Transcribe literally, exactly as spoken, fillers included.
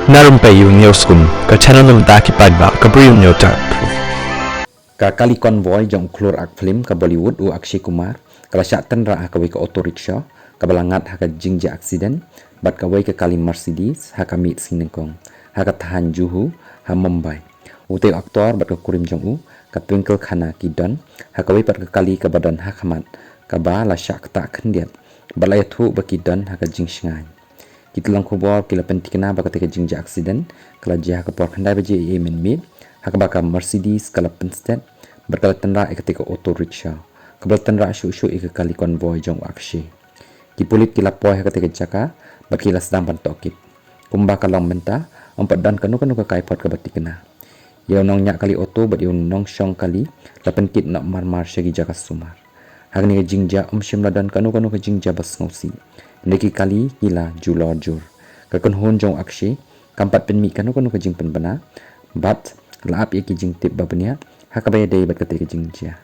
Na Rympei U News Kum, ka channel na bynta ki paidbah ka Bri U News Tap. Ka kali convoy jong u khlur ak film ka Bollywood u Akshay Kumar ka la shah tynrah ha kawei ka auto rickshaw kaba la ngat ha ka jingjia accident bad kawei ka kali Mercedes ha ka miet sngi nyngkong ha ka thaiñ Juhu ha Mumbai. Utei u actor bad ka kurim jong u ka Twinkle Khanna ki don ha kawei pat ka kali kaba don ha khmat kaba la shah ktah khyndiat bad la ïathuh ba ki don ha ka jingshngaiñ. Ki tyllong khubor ki la pynthikna ba katei ka jingjia accident ka la jia ha ka por khyndai baje eiei mynmiet ha kaba ka Mercedes ka la pynstet bad ka la tynrah ïa katei ka auto rickshaw kaba la tynrah shuh shuh ïa ka kali convoy jong u Akshay. Ki pulit ki la poi ha katei ka jaka bad ki la sdang ban tohkit. Kumba ka long mynta, ym pat don kano kano ka kaiphod kaba thikna. Ïa u nongñiah kali auto bad ïa u nongshong kali la pynkit noh marmar sha ki jaka sumar. Ha kane ka jingjia ym shym la don kano kano ka jingjia ba sngewsih. Hynrei ki kali ki la julor jur. Ka kynhun jong u Akshay kam pat pynmih kano kano ka jingpynbna bad la ap ïa ki jingtip ba bniah ha kaba ïadei bad katei ka jingjia.